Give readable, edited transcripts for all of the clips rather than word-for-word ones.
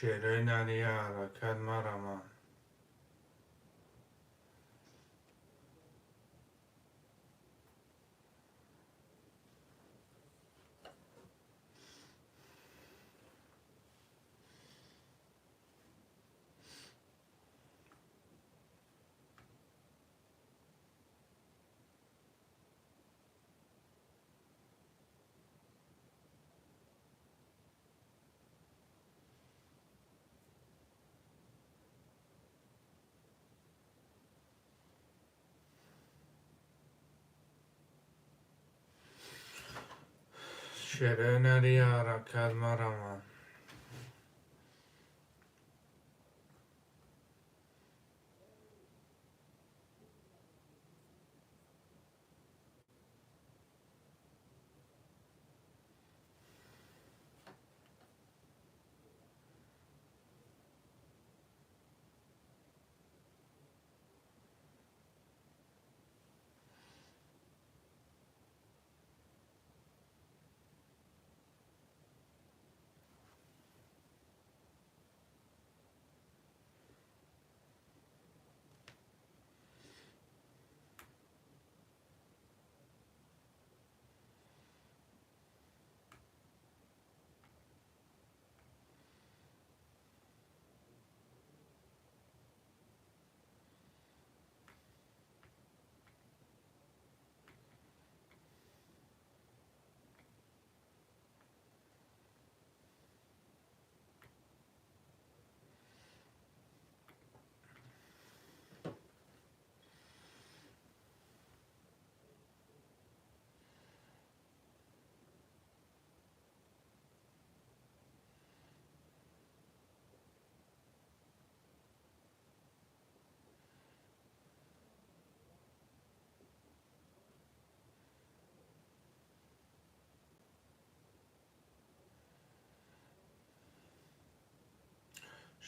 Шерои нария ҳаракат мараман. Шерои нария ҳаракат мараман.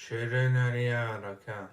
Шерои нария ҳаракат.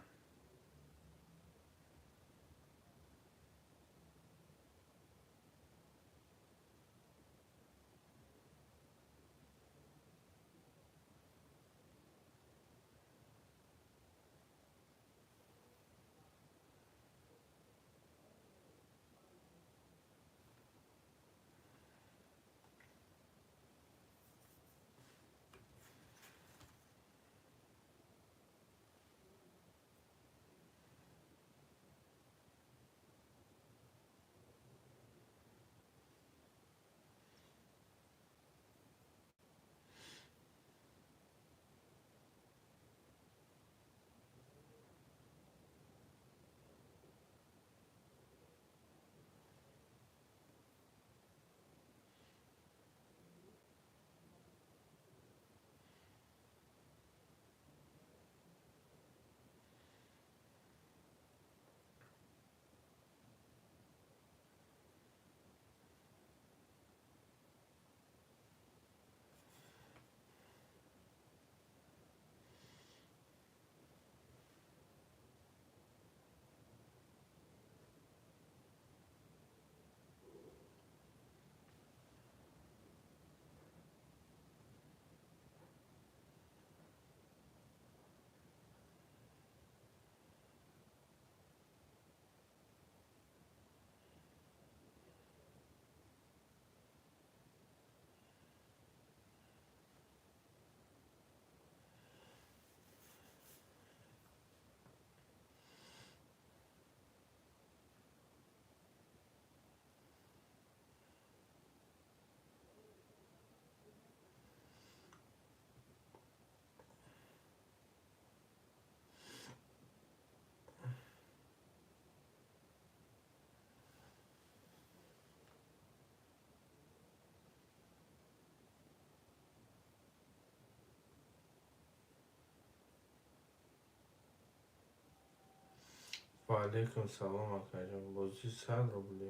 Ва алейкум салом, акаҷон. Бозӣ 100 рубли.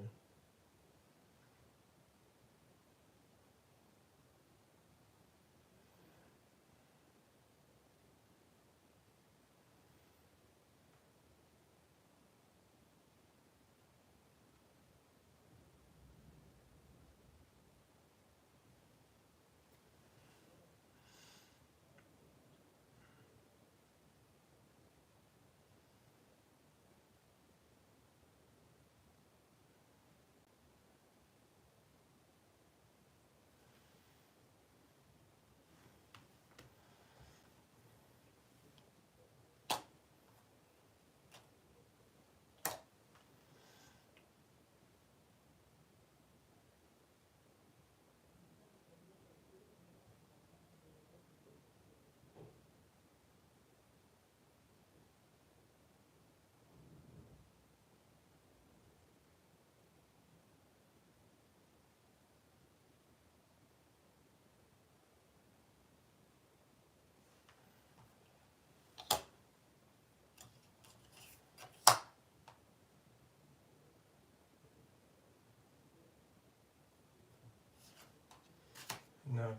На,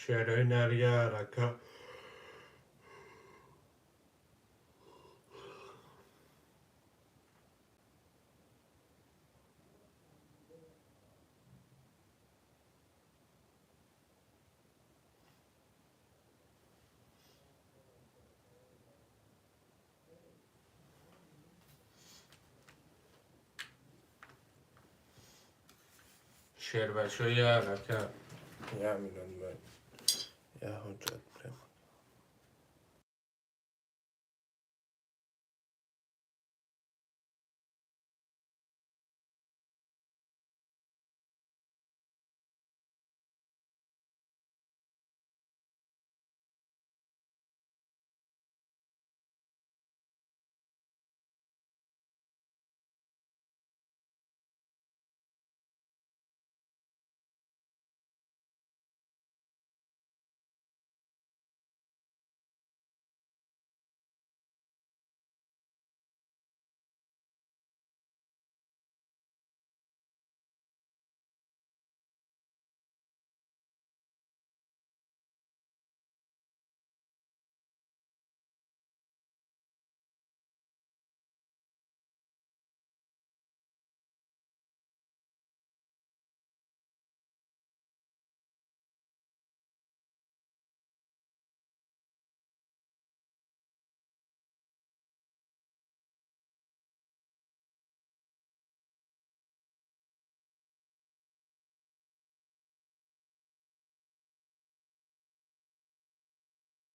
шерои нария рака. Шербачои рака. Я миллион я ҳуҷҷат прям.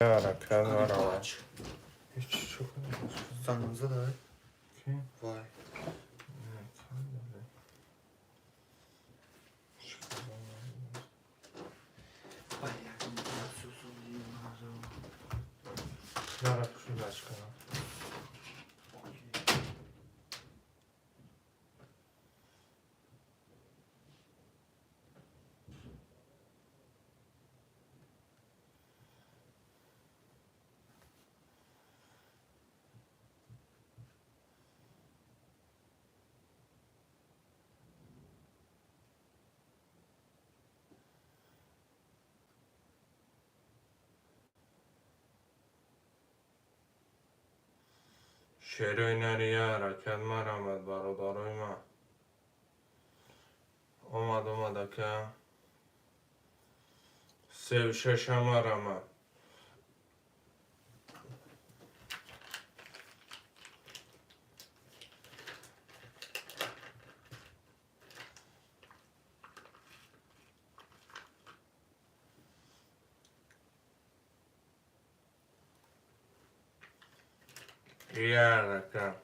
Рака нарава. Ҳеч чӣ Занг задай. Ки? Вай. Не, кар дорем. Чӣ кор дорем? Вай, як сусуди мазо. Нара пуши кунам. Шерои нария ҳаракат марамад, бародарои ман. Омад, омад, ака. Севу шаша марамад. Ярака.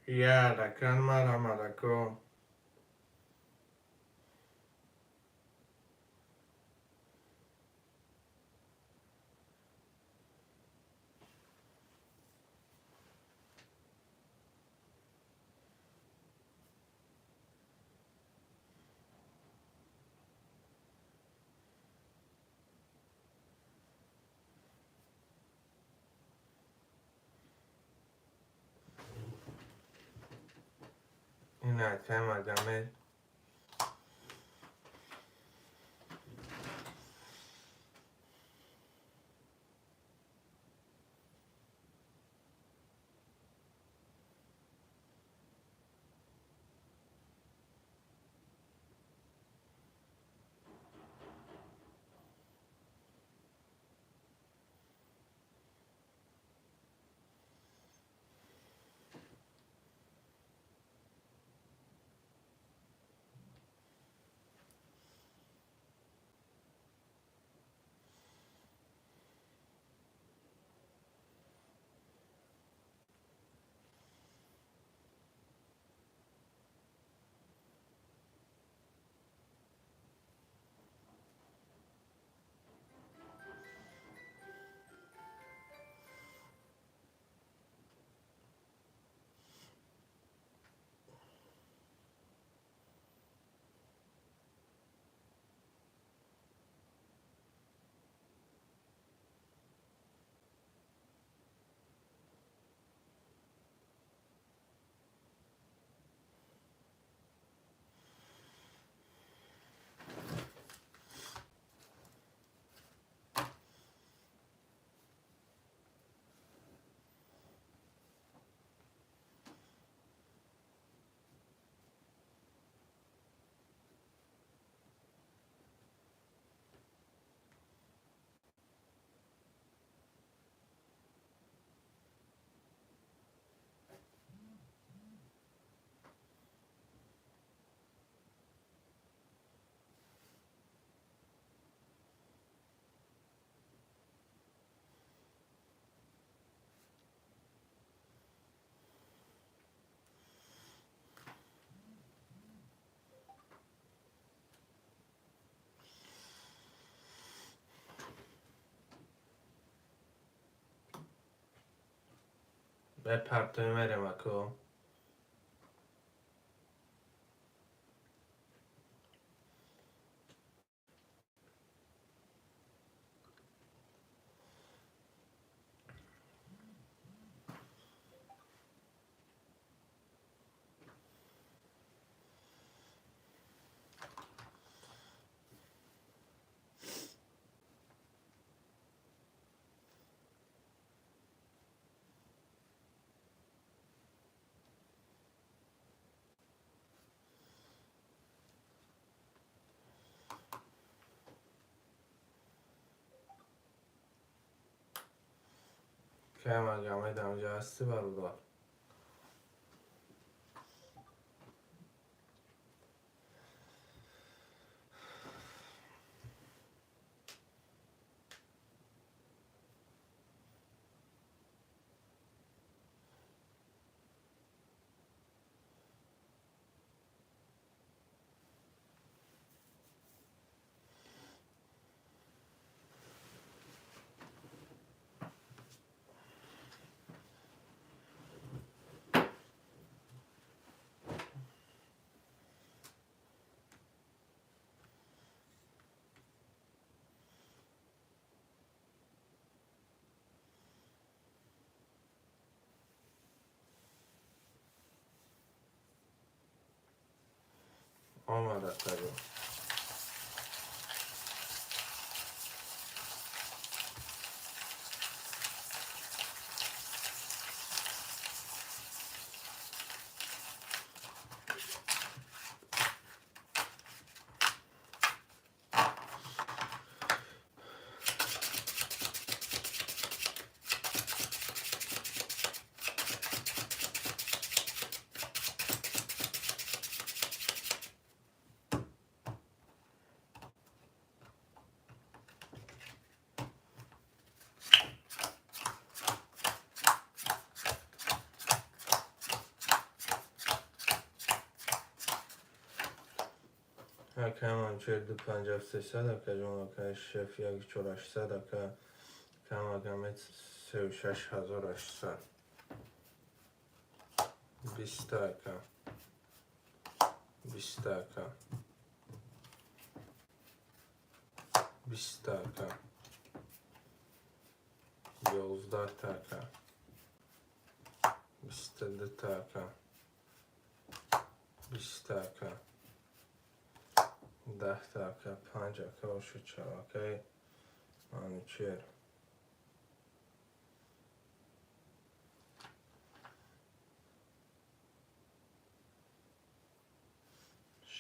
Яракан марамарако. Ин акай Магомед. Бепартои мерем, ако. Кай Магомед, ҳамҷа ҳастӣ, бародар? Омад, акаҷон. Акай Манучер 2,5 300, акаҷон. Акай Шеф 1,4 800, ака Камагамед 36 800. 20-та, ака, 20-та, ака, 20-та, ака, 11-та, ака, 22-та, ака, 20-та, ака, 10-та, ака, панҷ, ака, ошу чав, акаи Манучер.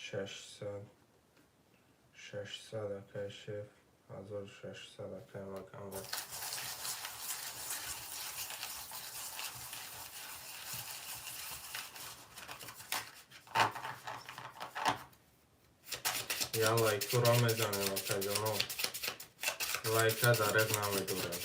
600, 600, акаи Шеф, 1600, акаи Макамбар. Я лайкуро мезанем, акаҷоно, лайка дареғ намедорем.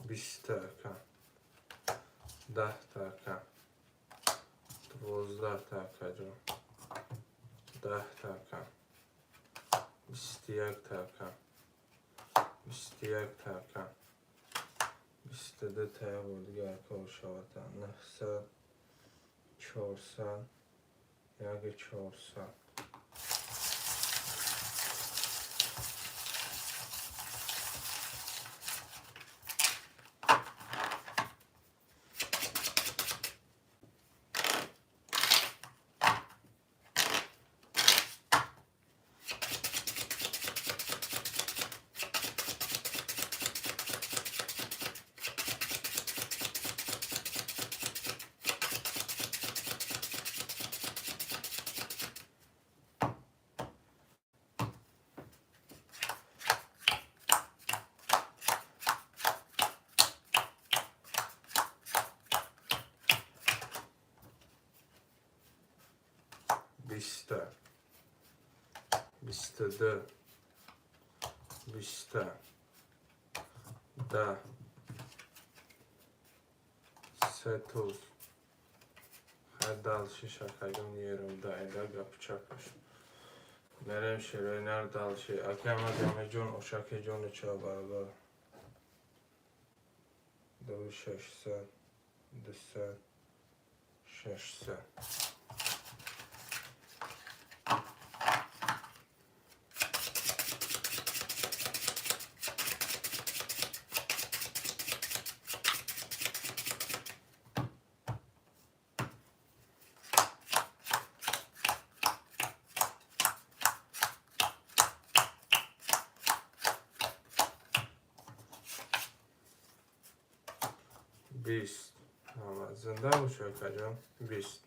20-та, ака, 10-та, ака, 12-та, акаҷон, 10-та, ака, 21-та, ака, 21-та, ака, 22-та. Як бор дигар, ака, ошавата. 900, 400, 1,400. 20-та, 22, 20-та, 10, се туз. Хай, дальше, акаҷон, ерунда эда гапу чапаш. Мерем шероинар дальше. Акай Мадамеҷон, ошакеҷону ча баробар. 2 600, 200, 600. 20. Зинда бош, акаҷон. 20,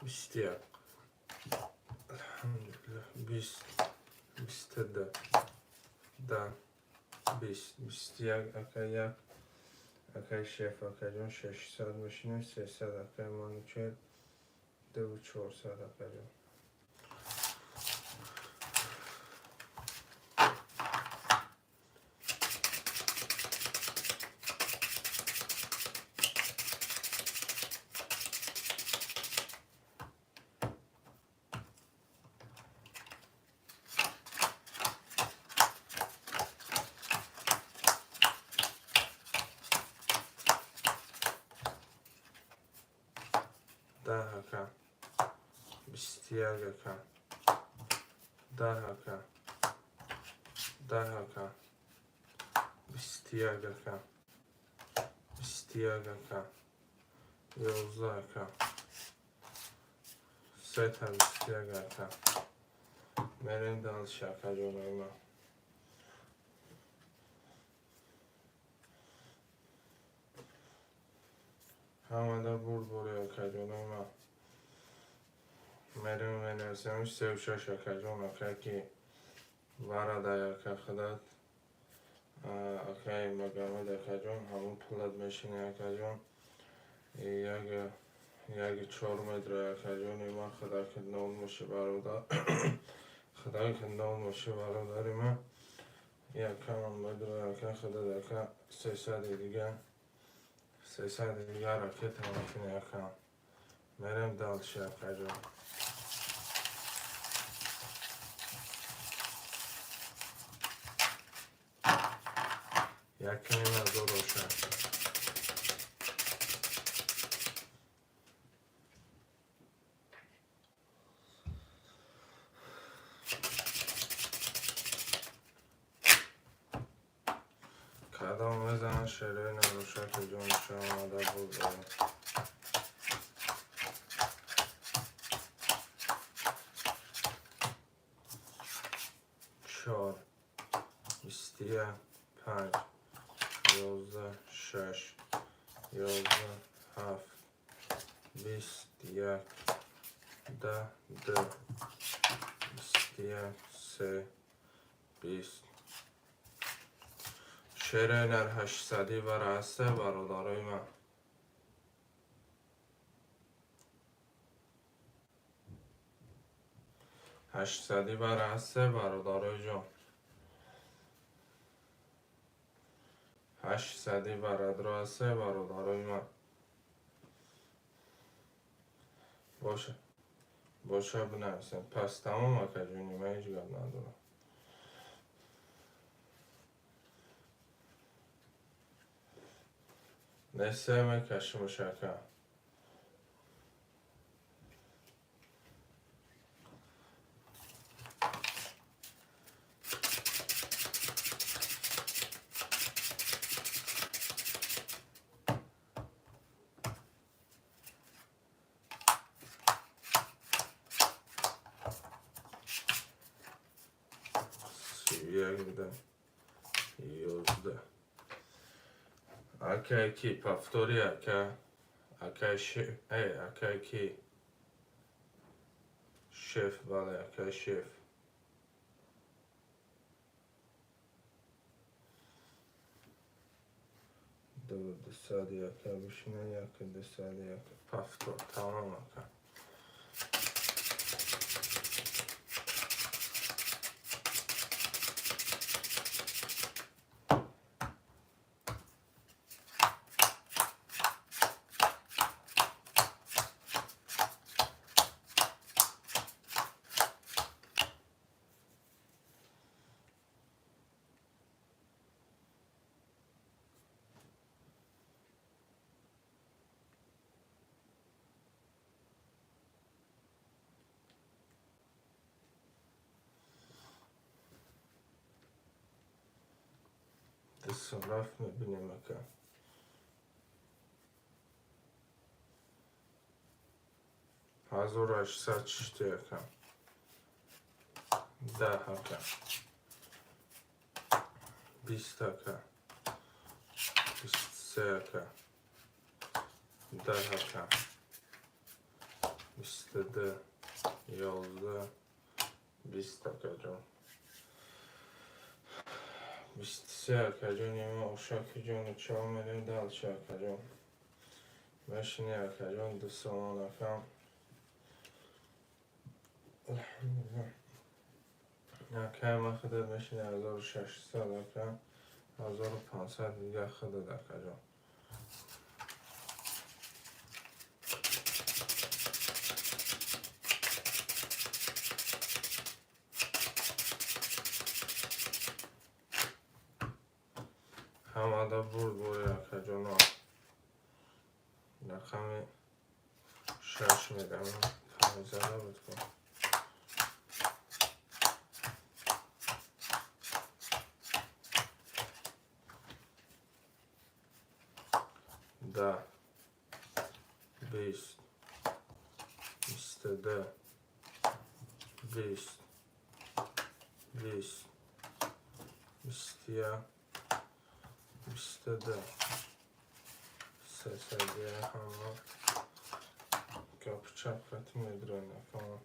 21, алҳамдулиллаҳ. 20, 22, 10, 20, 21, ака, як. Акаи Шеф, акаҷон, 600 мошина, 300, акаи Манучер, 2 400, акаҷон. 10, ака, 21, ака, 10, ака, 10, ака, 21, ака, 21, ака, 11, ака, сета 21, ака. Мерем дальше, акаҷонои ман. Ҳамада бурдбори, акаҷонои ман. Мерем, менависем 36, акаҷон. Акай ки варадай, ака, худат, акаи Магомед, акаҷон, ҳамун пулат мешини, акаҷон. Як Яки чор метра, акаҷони ман, худо ки нол меши, бародар, худо ки нол меши, бародари ман. Якамон медро, ака, худо, ака, 300 дига, 300 дига ракета мекунӣ, ака. Мерем дальше, акаҷон. 1500 боша. Кадом мезанад, шерои набоша, ки ҷониша омада буд. Чор, 21, панҷ, 11, шаш, 11, ҳафт, 21, 10, ду, 21, се, 20. Шерои нар 800-ӣ вара ҳаста, бародарои ман. 800-ӣ вара ҳаста, бародарои ҷон. 800-ӣ варадро ҳаста, бародарои ман. Боша, боша, бинависем. Пас тамом, акаҷони ман, ҳеҷ гап надорам. Несе мекашимш, ака. 31 буда, 11. Акай ки, повтори, ака. Акай шеф, эй, акай ки, шеф, бале, акай шеф. Ду дусади, ака, бишина, як дусади, ака. Повтор, тамом, ака. Дусум рафт, мебинем, ака. 1800 шишти, ака. 10, ака. 20, ака. 23, ака. 10, ака. 22, 11, 20, акаҷон. 23, акаҷони ма, ошаки ҷону чао, мерем дальше, акаҷон. Мешини, акаҷон, 2 сомон, акам. Алҳамдулилла. Акай ма, худат мешини, 1600, ака. 1500 дига худат, акаҷон. Ҳамада бурд бори, акаҷоно. Рақами шаш медам. Панҷзада буд ку. 10, 20, 22, 20, 20, 21, 22, сесадия. Ҳама гапу чапкати медроен, акама.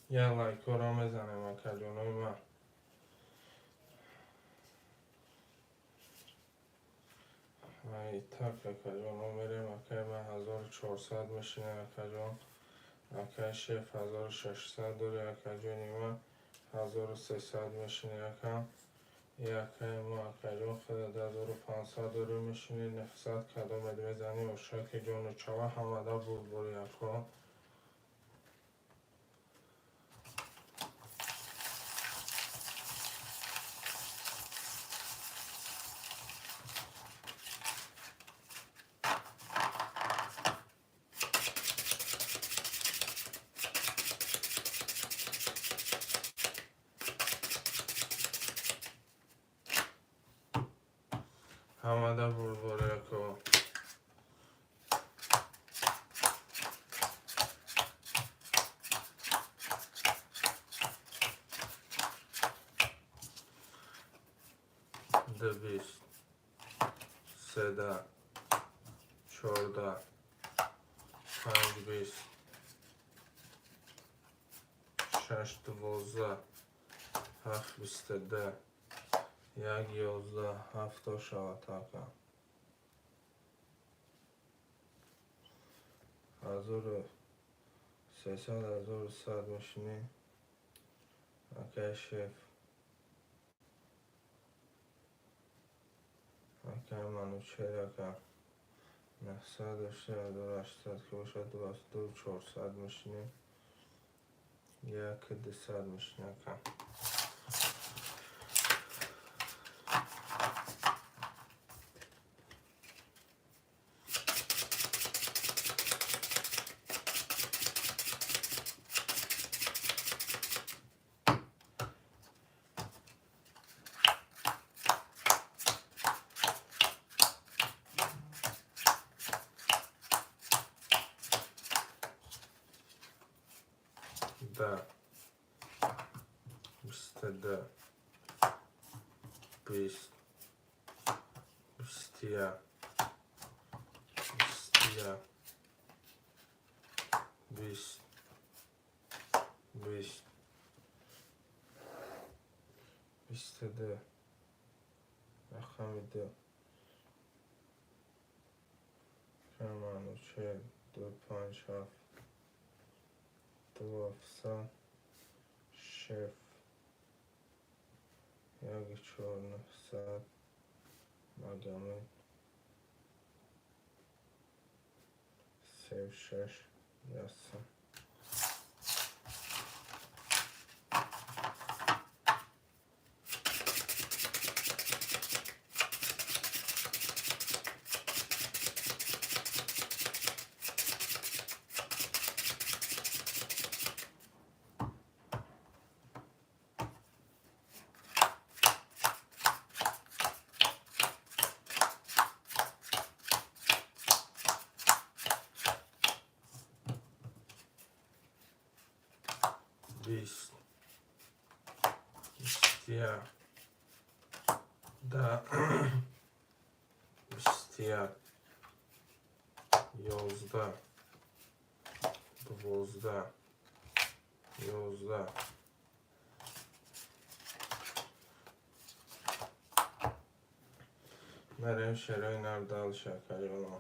Я лайкҳоро мезанем, акаҷонои ман. Итак, акаҷон, мо мерем, акаи ман 1400 мешинем, акаҷон. Акаи шеф 1600 дори, акаҷони ман 1300 мешинӣ, ака. И акаи мо, акаҷон, худа 2500 дори мешинӣ, 900 кадомед мезанӣ, ошаки ҷону чава ҳамада бурбори, ако. Ҳамада бурбори, ако. Д 20, седа, 14, 5 20, 6 12, 7 22, 1 11, 7 шавад, ака. 1300, 1100 мешинӣ, акаи шеф. Акаи Манучер, ака, 900 дошти, 1800 ки бошад, 2400 мешинӣ, 1200 мешинӣ, ака. Да, 22, 20, 21, 21, 20, 20, 22, рақами 2, Манучер, 2 5 7, 2 700, шеф, 1 4 900, Магомед, 3 6 ясен. 20, 21, 10, 21, 11, 12, 11. Мерем шерои нардал шакаҷоно.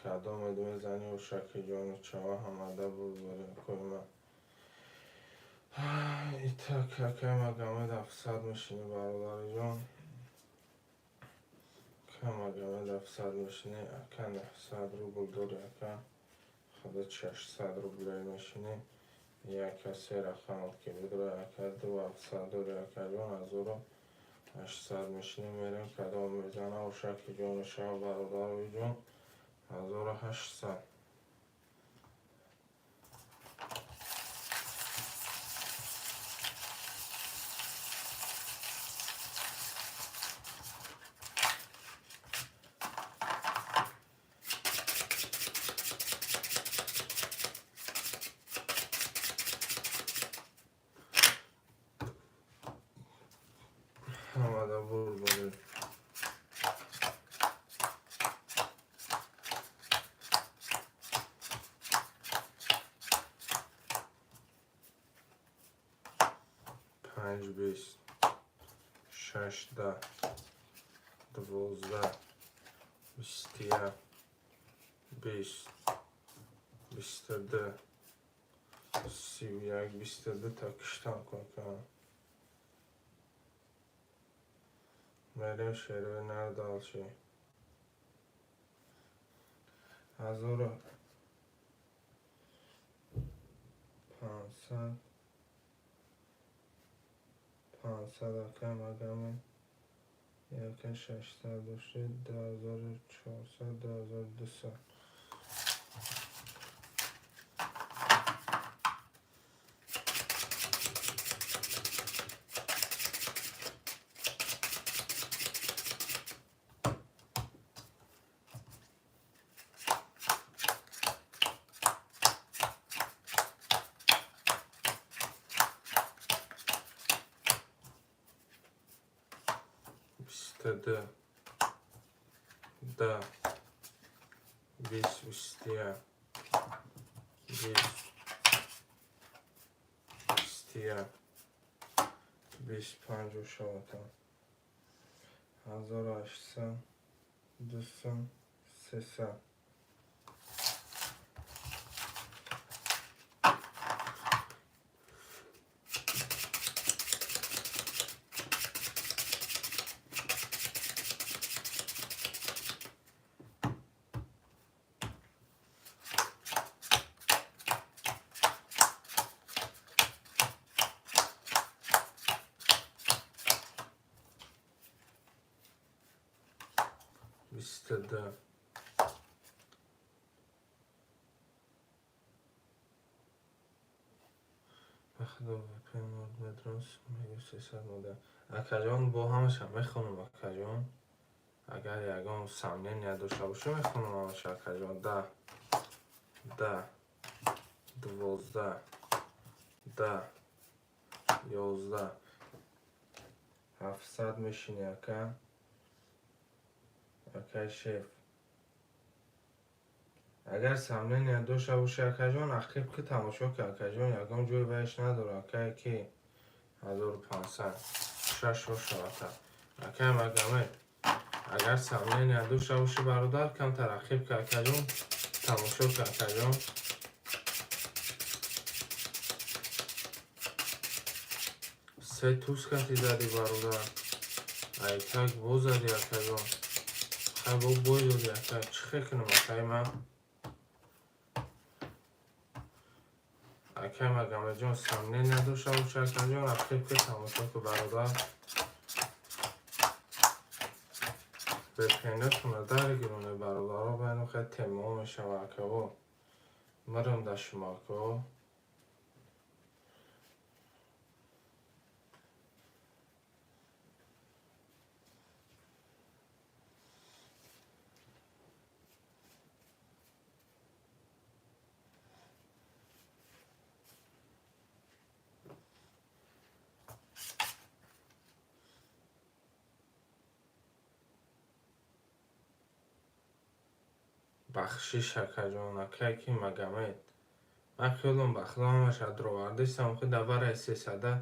Кадомед мезанӣ, ошаки ҷону чава ҳамада бурбори, акои ман. Итак, акаи Магомед, 700 мешинӣ, бародариҷон. Ака Магомед, 700 мешинӣ, ака, 900 рубл дори, ака. Худат 600 рублей мешинӣ. Яка се рақамат ки бидро, ака, 2 700 дори, акаҷон, 1800 мешинӣ, мерем, кадом мезана, ошаки ҷону шава, бародариҷон, 1800. Ҳамада бурбори. 5 20, Шаш, 10, 12, 21, 20, 22, 31, 22 та киштам кун кам. Мерем шерои нар дальше. 1500, 500 ака магаме, яка 600 дошти, 2400, 2200. 22, 10, 20, 21, 20, 21, 20, 50 шавата. 1800, 200, 300. 22. Акаҷон, бо ҳамаша мехонам, акаҷон. Агар ягон сомнения дошта бошӣ, мехонам ҳамаша, акаҷон. 10, 10, 12, 10, 11, 700 мешинӣ, ака. Акай шеф. Агар сомнения дошта бошӣ, акаҷон, ақиб ки тамошо ки, акаҷон, ягон ҷой вайш надора, акай ки 1500, шаш шавата. Акай Магомед, агар сомнения дошта бошӣ, бародар, камтар ақиб ки, акаҷон, тамошо ки, акаҷон. Се туз кати зади, бародар. Айтак боз зади, акаҷон. Хай, бо бой доди, ака. Чӣ хел кунам, акай ман? Акай Магомедҷон, сомнения дошта бошӣ, акаҷон, ақиб ки тамошо ки, бародар. Бепенатона дар гироне, бародаро, байну хел темао мешава, акаво. Мирам да шумо, акаво. Бахшиш, акаҷон, акай ки Магомед. Ман хиёлам ба худо ҳамаша дровардисам, хи да вараи сесада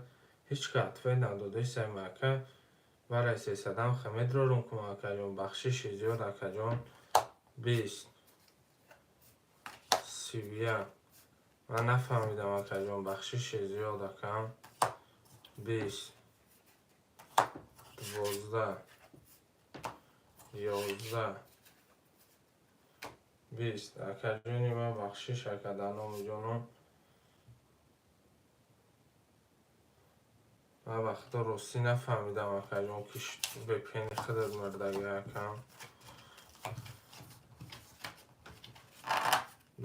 ҳеҷ ка ответ надодисам, ака. Вараи сесадам хе медрорум кум, акаҷон. Бахшиши зиёд, акаҷон. 20, 31. Ман нафаҳмидам, акаҷон, бахшиши зиёд, акам. 20, 12, 11, 20. Акаҷони ман, бахшиш, ака, дар номи ҷонон. Ман ба худо ростӣ нафаҳмидам, акаҷон, ки бепени худат мурдагӣ, акам.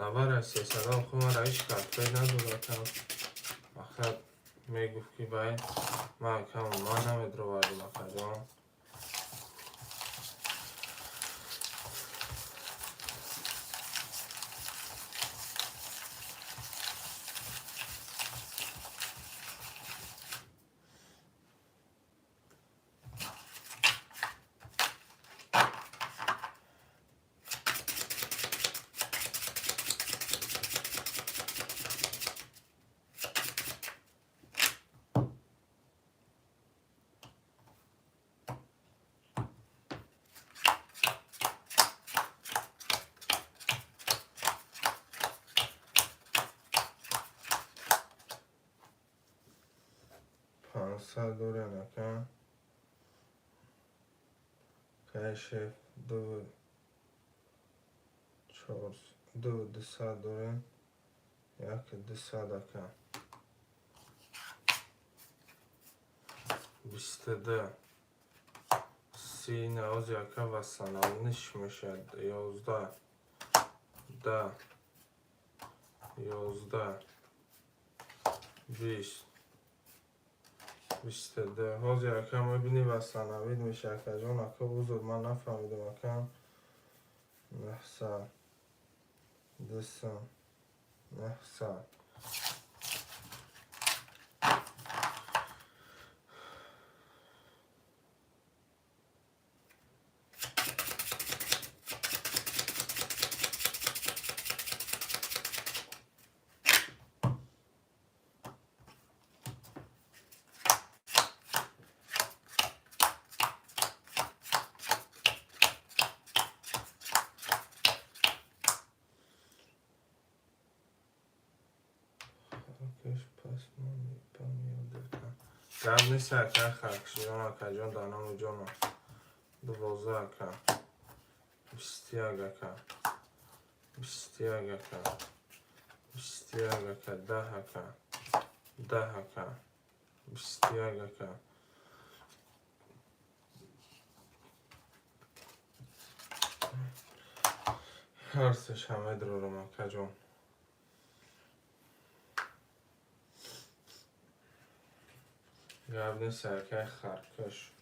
Навара сесада охи мара ҳеҷ ка ответ надод, акам. Мақсад мегуфт ки бай ман, акам, ман намедровардам, акаҷон. 500 дорен, ака. Кайшеф ду чор ду 200 дорем, як 200, ака. 22 30 навози, ака, восстановить мешавад. 11 да 11 20 22. Ҳозир, ака, мебинӣ, восстановить меша, акаҷон. Ака, узр, ман нафаҳмидам, ака. 900, 200, 900. Гап нест, ака, харкшиён, акаҷон, дар номи ҷоно. 12, ака. 21, ака. 21, ака. 21, ака. 10, ака. 10, ака. 21, ака. Ҳар сеша медрорам, акаҷон. Гап нест, акай харкаш.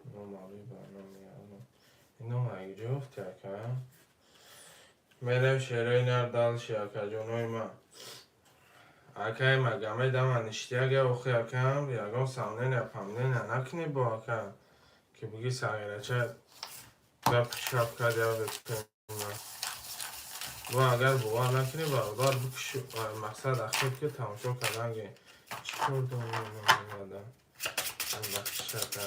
Номави ба номи ино ҷо ёфти, ака? Мерем шерои нар дальше, акаҷонои ман. Акай Магомедама ништяга охи, акам, ягон сомнения памнения накунӣ бо, ака, ки биги сағирача гапи чап кард я впн. Ва агар бовар накунӣ, бародар, бикуши, мақсад ахир ки тамошо кардан ги чӣ кор донада бахшиш, ака.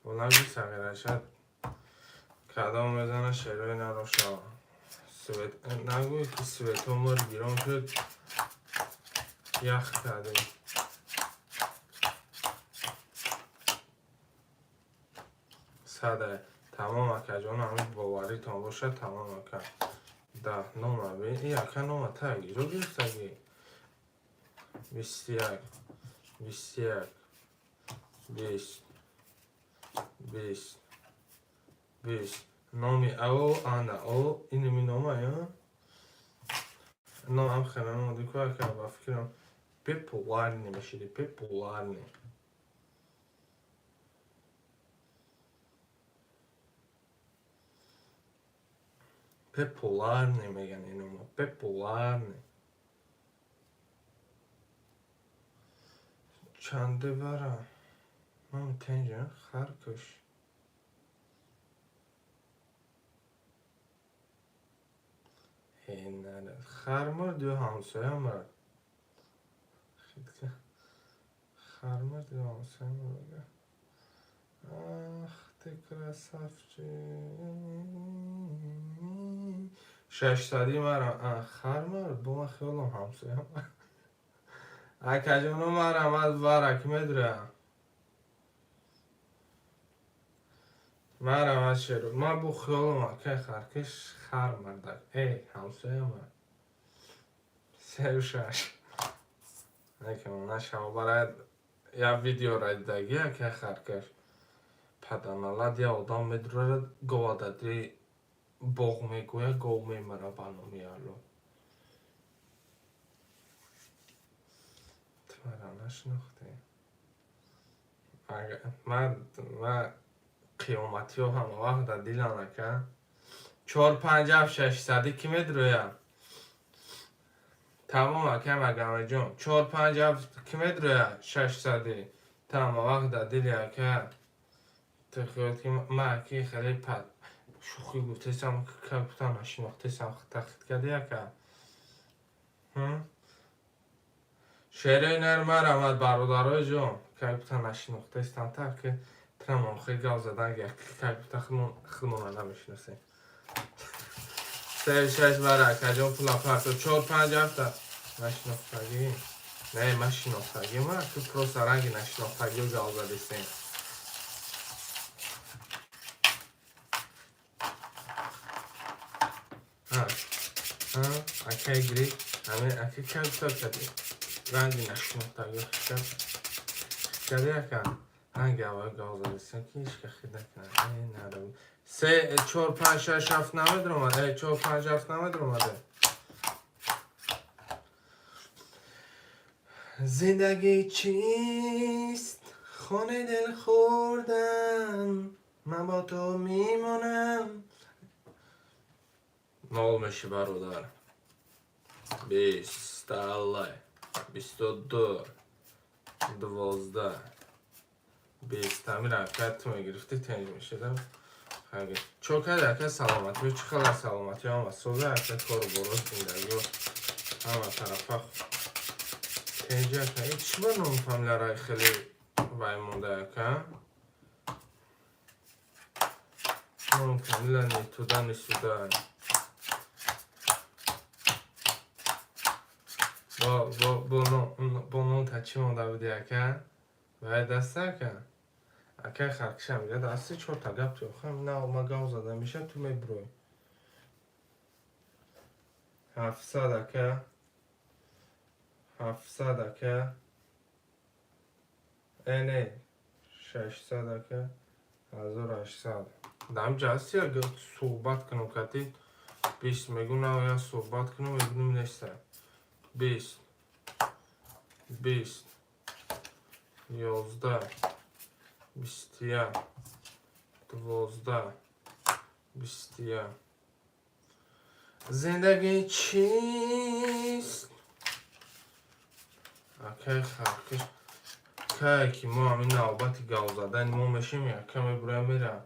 Бо сағирача кадом мезана шерои наро шава. Свет нагӯй, ки свето мор гирон шуд, ях кардем. Сада тамом, акаҷон, ҳамин боваритон бошад, тамом, ака. Да нома и, ака, нома та гиро гирифтагӣ. 21, 21, 20, 20, 20. Номи ао ана о инами нома я номам хеле дику, ака, ба фикрам популярный мешиди, популярный. Популярный меган инома, популярный. Чанде вара ман тенҷа харкаш. Хар мурд ё ҳамсоя мурд? Хар мурд ё ҳамсоя мурд? Ах ты красавчик. 600-и мара хар мурд, бо ман хиёлам ҳамсоя мурд. Акаҷоно, марам аз варак медурам. Марам аз шеро. Ман бо хиёлам, акай харкаш хар мурдак. Эй, ҳамсоя мурд. Сею шаш. Накунам нашава барои як видеора дидагӣ, акай харкаш. Паданалад я одам медурад, говадади боғ мегӯяд, гов мемира ба номи Алло. Ту мара нашинохтӣ? Ман қиёматиҳо ҳама вақт дар дилам, ака. Чор панҷ ҳафт 600-ӣ кӣ медурӯяд? Тамом, акай Магомедҷон. Чор панҷ ҳафт кӣ медурӯяд 600-ӣ? Ту ҳама вақт дар дили, ака. Ту хиёл ки ман аки хеле шӯхӣ гуфтесам, как будто нашинохтесам, тахқиқ кардӣ, ака. Шерои нар марамад, бародарои ҷон, как будто нашинохтестам, так ки трамон хел гап задан, как будто худмона намешиносем. Се, шаш вара, акаҷон, пула парто. Чор, панҷ, ҳафта. Нашинохтагӣ. Не, ман шинохтагӣ, ма ту просто ранги нашинохтагиё гав задистем. Акай гирифт, ҳамин ака кабта кади. Ранги нашинохтагиё хикад. Хикади, ака. Ранги аввал гав задистем, ки ҳеч хид накунад. Э, надо. Се, чор, панҷ, шаш, ҳафт намедромад. Э, чор, панҷ, ҳафт намедромаде. Зиндагӣ чист? Хони дил хӯрдан. Ман бо ту мемонам. Нол меши, бародар. 20, аллай. 22, 12, 20. Ҳамин ака ту мегирифтӣ, тенҷ мешидам. Чо карди, ака, саломатӣ? Чӣ хабар, саломатӣ ҳама соза, ака, кору боро, зиндагиё ҳама тарафа тенҷ, ака? Э, чӣ ба ном фамилияраи хеле вай монда, ака? Ном фамилия ни туда, ни сюда. Бо номта чӣ монда буди, ака? Вай даста, ака? Акай харкиша мегӯяд, асти чорта гап ту охам на ма гав зада меша, ту мебурой. 700, ака, 700, ака. Э, не, 600, ака, 1800. Дам ҷасти агар суҳбат кунам кати 20 мегӯ, на я суҳбат кунам, мебинам неста. 20, 20, 11, 21, 12, 21. Зиндагӣ чист? Акай харкиш, кае ки мо ҳамин навбати гав задани мо мешем, яка мебурам, мера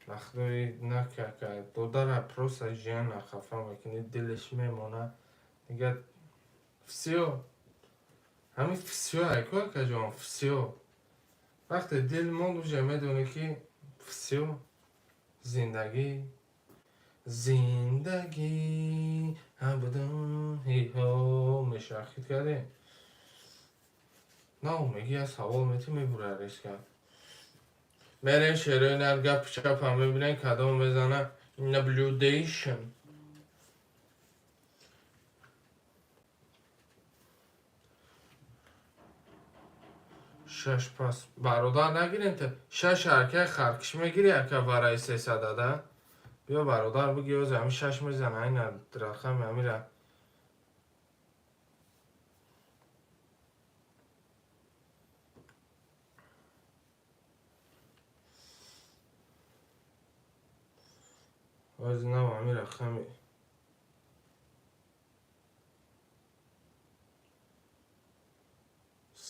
вақтои накака додара, просто жиана хафа мекунӣ, дилаш мемона, дига всё, ҳамин всё. Айку, акаҷон, всё. Вақте дил монд, уже медонӣ, ки всё. Зиндагӣ, зиндагӣ ҳабудам ҳиҳо мешахид кардем. На, меги я савол мети, мебура риска. Мерем шерои нар, гапи чапам мебинем, кадом мезана. Наблюдation. Шаш пас, бародар, нагирем та шаш. Ҳаракаи харкиш мегири, ака, вараи 300 ада. Биё, бародар, биги, оз ҳами шаш мезана, ина рақами ҳамира. Оз нав ҳами рақами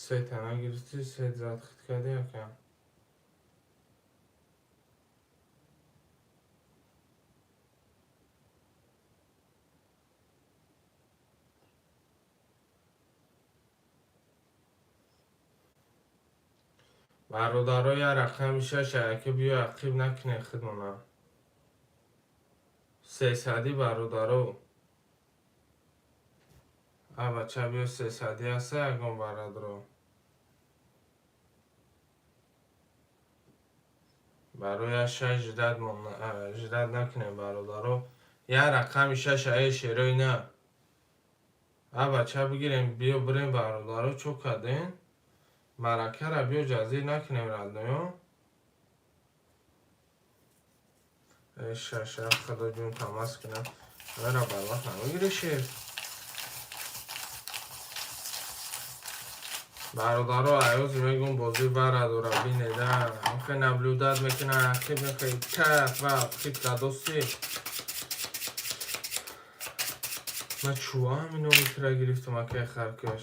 сета нагирифтӣ, сет зад, хит кардӣ, ака. Бародаро, я рақами шаш, ака, биё, ақиб накунед худмона. 300-ӣ, бародаро. А, бача, биё, 300-ӣ ҳаста ягон бародаро? Барои шаш ждать накунем, бародаро. Я рақами шаш, ае шерои на. А, бача, бигирем, биё, бирем, бародаро, чо кардем? Маъракара биё ҷазир накунем, родной. Шаш, худоҷон, тамас кунам. Ара барвақт намегири шер. Бародаро, аёз мегум, бозӣ барадора бинеда. Охе, наблюдать мекунад, ақиб мехоҳи, каф ва хит кадоси. Ман чӯа ҳамин номитра гирифтам, акай харкаш.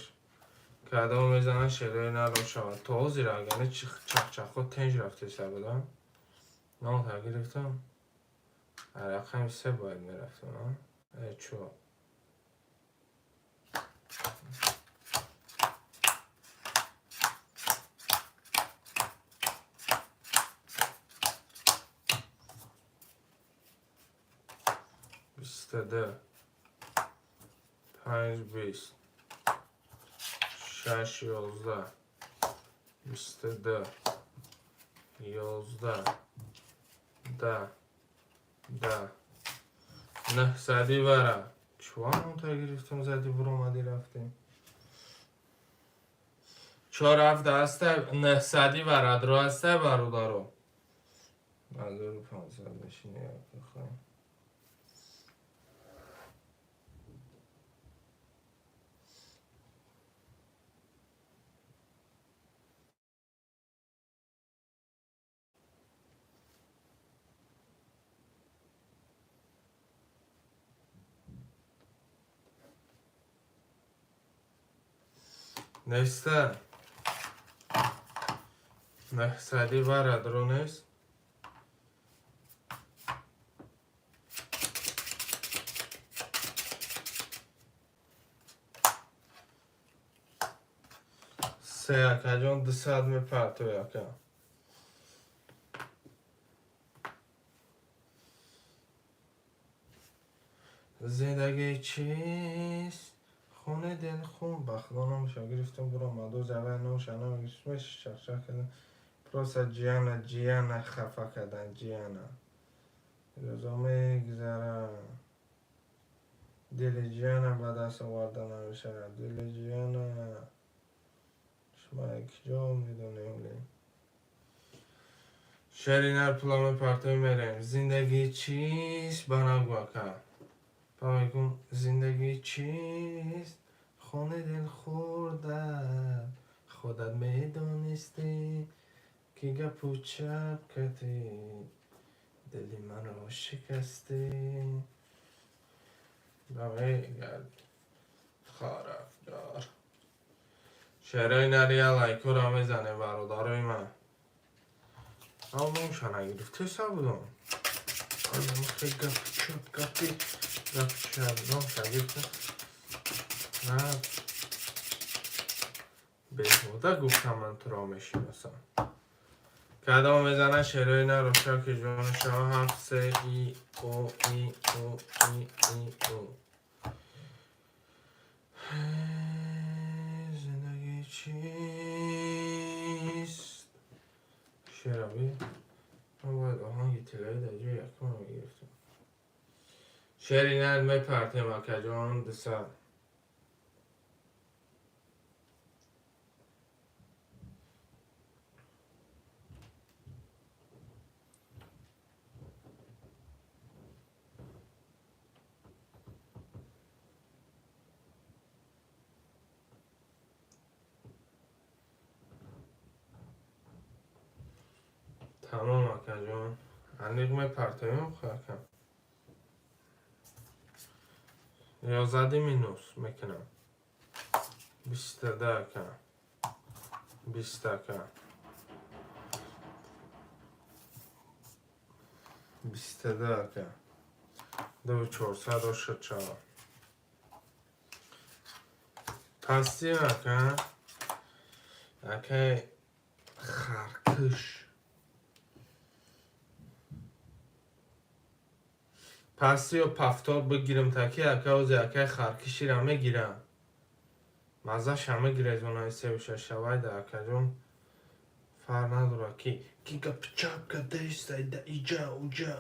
Кадом мезанад, шерои наро шавад. То ҳозир агане чахчахҳо тенҷ рафтеса буда. Нота гирифтам. Рақами се бояд мерафтам, а? Чӯ. 22, 5, 20, 6, 11, 22, 11, 10, 10, 900 вара. Чуван та гирифтам, зади, буромадӣ, рафтем. Чор, ҳафт аста, 900 варадро аста, бародаро. 1500 мешини, бихоҳем. Неста. 900 варадро нест. Се, акаҷон, 200 мепартои, ака. Зиндагӣ чист? Хони дил хун. Ба худо, номаша гирифтам, буромаду завай, номаша намегирифтам, чақчақ кардам. Просто ҷияна, ҷияна хафа кардан, ҷияна. Рӯзо мегузаранд. Дили ҷияна ба даст оварда намешавад. Дили ҷияна. Шумо киҷо медонем ли? Шери нар пула мепартои, мерем. Зиндагӣ чист? Ба нагӯ, ака. Ба мегӯм, зиндагӣ чист? Хони дил хӯрда, худат медонистӣ, ки гапу чап кардӣ, дили маро шикастӣ. Ба мегард. Харафдор. Шерои нария лайкура мезанем, бародарои ман. Номша нагирифт, теса будам. Гап чап, гапи гап чап, номша гирифтам. На беҳуда гуфтам, ман туро мешиносам. Кадом мезана шерои нароша, ки ҷони шава. Ҳафт, се, и, о, и, о, и, и, о. Зиндагӣ чист? Шераби ман бояд оҳанги тиллоӣ дар ҷои якум мегирифтам. Шери нар мепартем, акаҷон, 200. Тамом, акаҷон, аниқ мепартоем ака. Ё зади, минус мекунам. 22, ака, 20, ака, 22, ака. Ду 400 ошад шава. Пастим, ака, акай харкиш. Пастиё повтор бигирам, таки ака, ози акай харкишира мегирам. Маззаша мегирезонаи севу шаш шавайда, акаҷон. Фарқ надорад, ки гапи чап кадаистай да иҷа уҷа.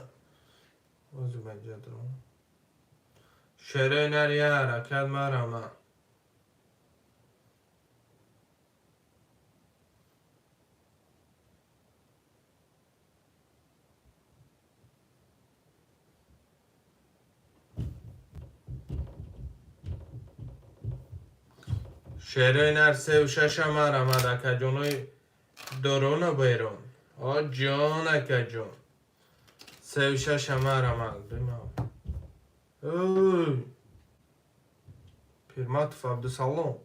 Ози маҷа дорам. Шерои нария ҳаракат марама. Шерои нар севу шаша марамад, акаҷонои дорона берон. О ҷон, акаҷон. Севу шаша марамад. Бимам. Ой! Пирматов Абдусалом.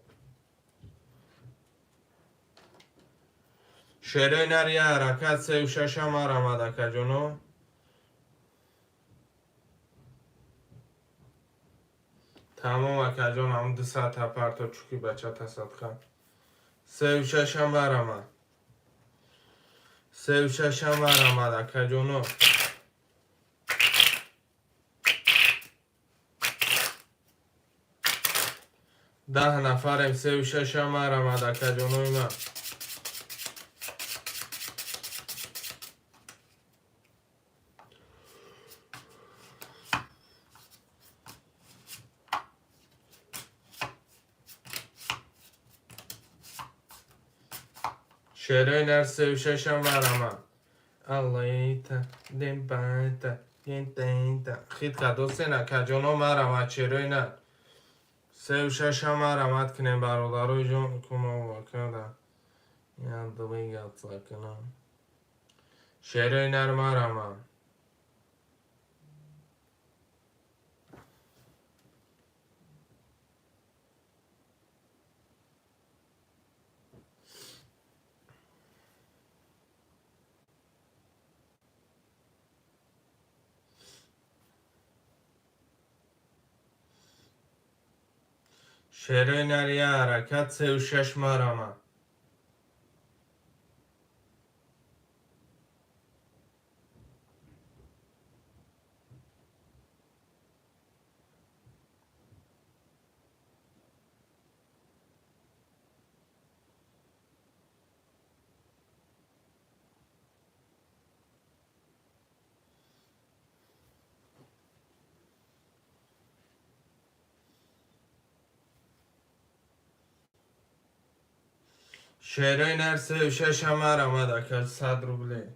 Шерои нар я ҳаракат, севу шаша марамад, акаҷоно. Тамом, акаҷон, ҳам 200 тапарто чуки бача тасадқа. Севу шаша марамад. Севу шаша марамад, акаҷоно. 10 нафарем, сеу шаша марамад, акаҷонои ман. Шерои нар, сеу шаша марамад. Аллаита дембайта гентента хит кадосен, акаҷоно, марамад. Шерои нар, сеу шаша марамад кунем, бародарои ҷон. Кумовакада двигаться кунам. Шерои нар, марамад. Шерои нар, я ҳаракат, сеу шаш марамад. Шерои нар, сеу шаша марамад, ака, 100 рублей.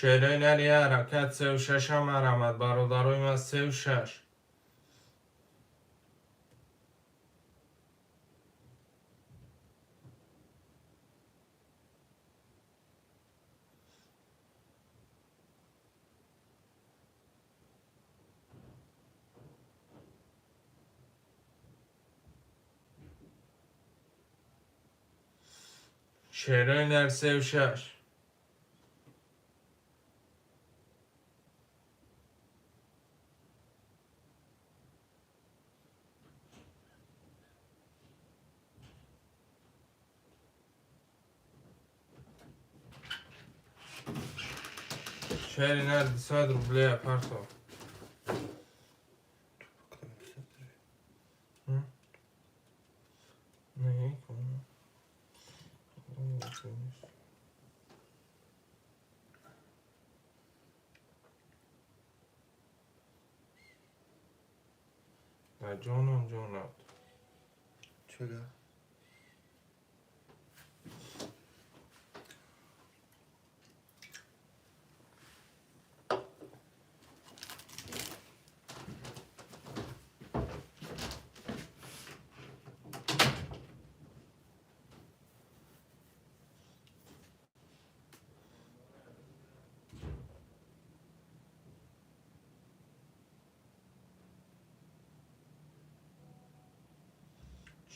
Шерои нар, я ҳаракат, сеу шаша марамад, бародарои ман, сеу шаш. Шерои нар, сеу шаш. Шери нар, 200 рублей парто. Не, кому? Да ҷоном, ҷонат. Чего?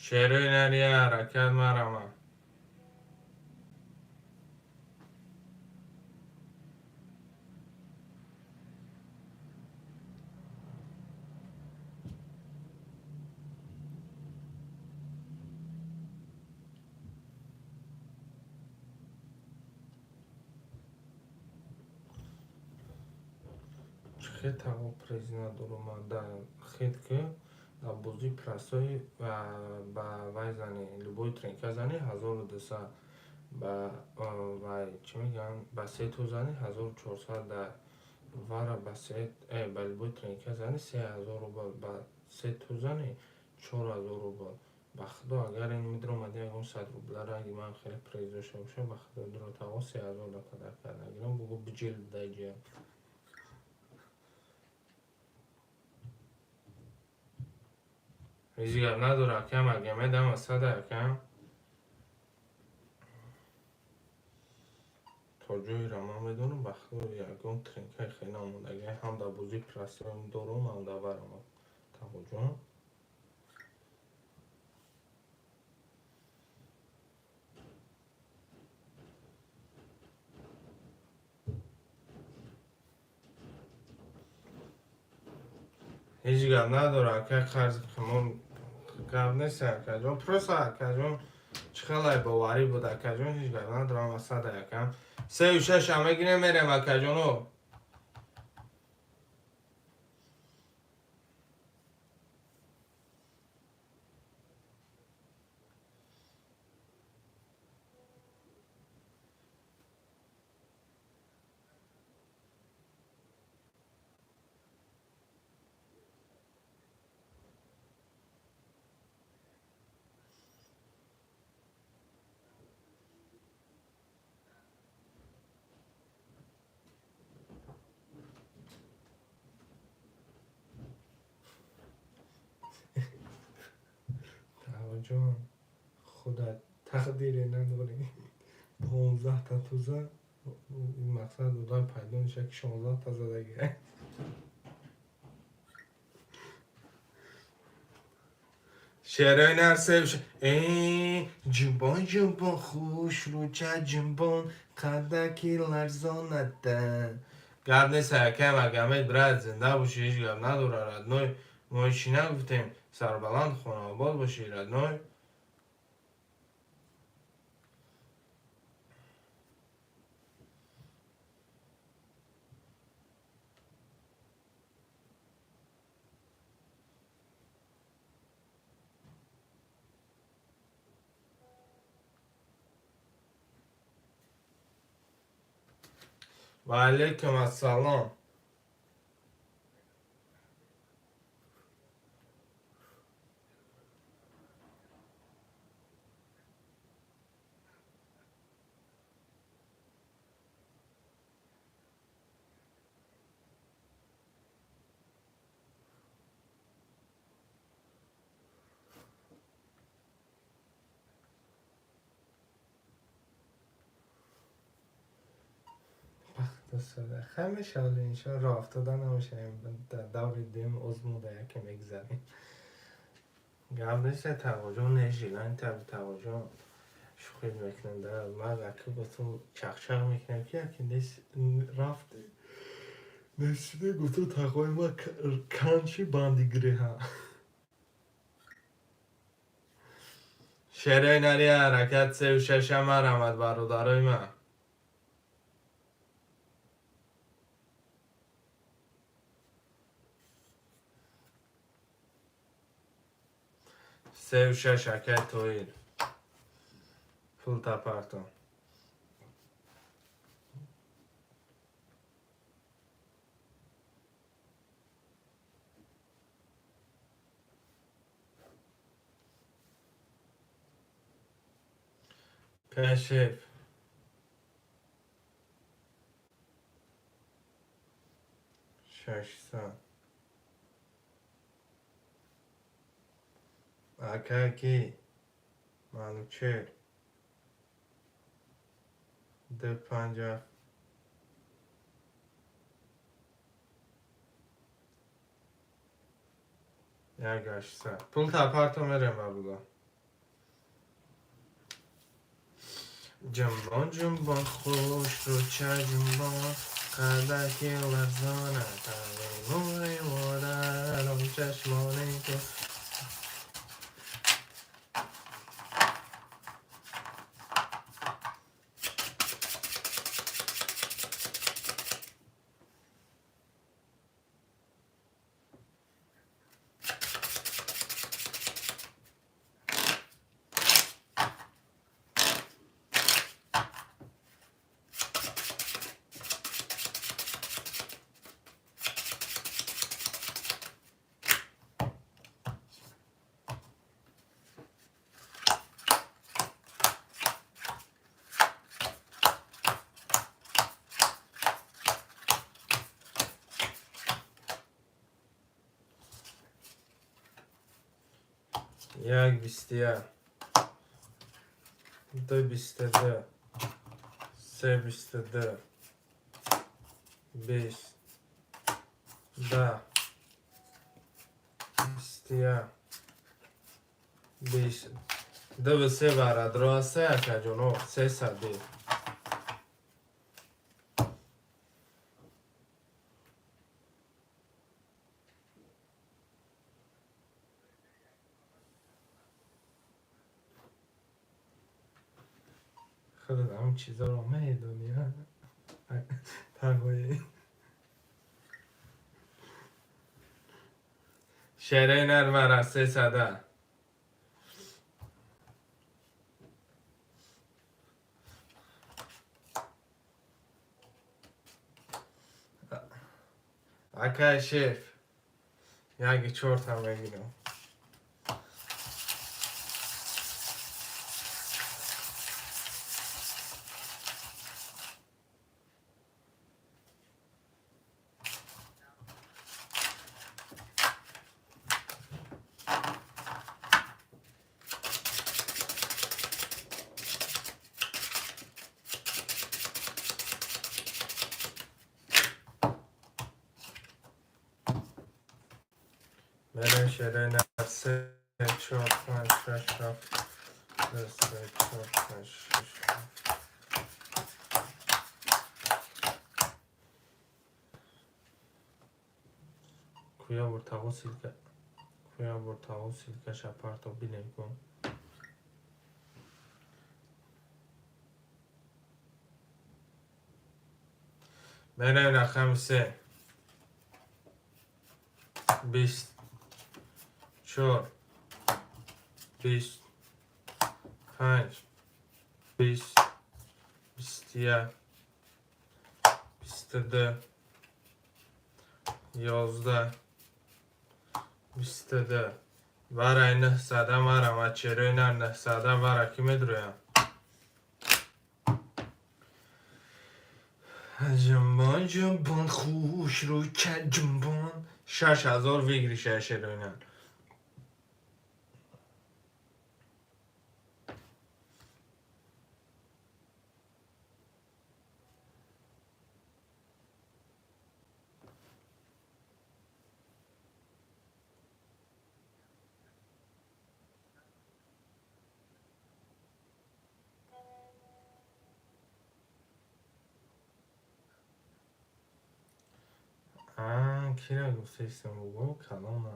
Шерои нар, я ҳаракат, марамад. Чӣ хел таво приз надорум да хет ки дар бозии простой ба вай зани, любой тренка зани, 1200, ба вай чӣ мегӯянд, ба се ту зани, 1400, да вара ба се ба любой тренка зани, 3000 рубл, ба се ту зани, 4000 рубл. Ба худо, агар ин медиромад, ягон 100 рубла ранги ман хеле приз дошта боша, ба худо, дуро таво 3000 да падар карда гирам, бугу биҷил даҷия. Ҳеҷ гап надора, акам, ага медам асада, акам. То ҷоеро ман медонам, ба худо, ягон тринкаи хеле намондагӣ, ҳам дар бозии простой дорум, ҳам дар варама, Тағоҷон. Ҳеҷ гап надора, ака, қарзи мо гап нест, акаҷон. Просто, акаҷон, чӣ хелай боварӣ буд, акаҷон, ҳеҷ гап надорам, асада якам. Сею шаша мегирем, мерем, акаҷоно. Тағоҷон, худат тақдире надорӣ. 15-та туза ин мақсад одам пайдо мешавад, ки 16-та задагӣ. Шерои нарсе ҷунбон, ҷунбон, хушрӯча ҷунбон, қадаки ларзонада. Гап нест, акам, агамед, брат, зинда бошӣ, ҳеҷ гап надора, родной. Мо ҳечи нагуфтем, сарбаланд, хонаобод бошӣ, родной. Ва алайкум ассалом. Ҳамеша иншо роҳ афтода намешавем, дар даври дуюм озмуда яке мегзарем. Гап нест, Тағоҷон, нежилан Тағоҷон, шӯхӣ мекунам. Да ман ака гуфтам, чақчақ мекунам, ки яке нест, рафте нестида, гуфтам, тағои ма канчи банди гиреҳа. Шерои нари ҳаракат сею шаша марамад, бародарои ман. Сею шаш, акай Тоир, пул тапартон. Кашиф 600, акаки Манучер ду панҷа. 1 800 пул тапарто, мерем, бародар. Ҷунбон, ҷунбон, хушрӯча ҷунбон, қадаки ларзона, нури модарам, чашмони ту. 1 21, 2 22, 3. Се 22, 20, 10, 21, 20, ду се барадро се акаҷоно 300. Худат ҳамин чизаро медонӣ, тағои. Шераи нар вара 300. Акай шеф, яки чорта мегирам. Мерем шераи нар се, чор, панҷ, шаш, ҳафт, се, чор, панҷ, шаш, ҳафт. Куя бор ссылка, куя бор тағо ссылка ша парто бинем кун. Мерем рақами се, 24, 25, 20, 21, 22, 11, 22. Варай 900 варам, а черои нар 900 вара ки медроям. Ҷумбон, ҷумбон, хуш рӯ ҷумбон. 6000 выигрыш а шерои нар. Кира гуфтаистам буго калона.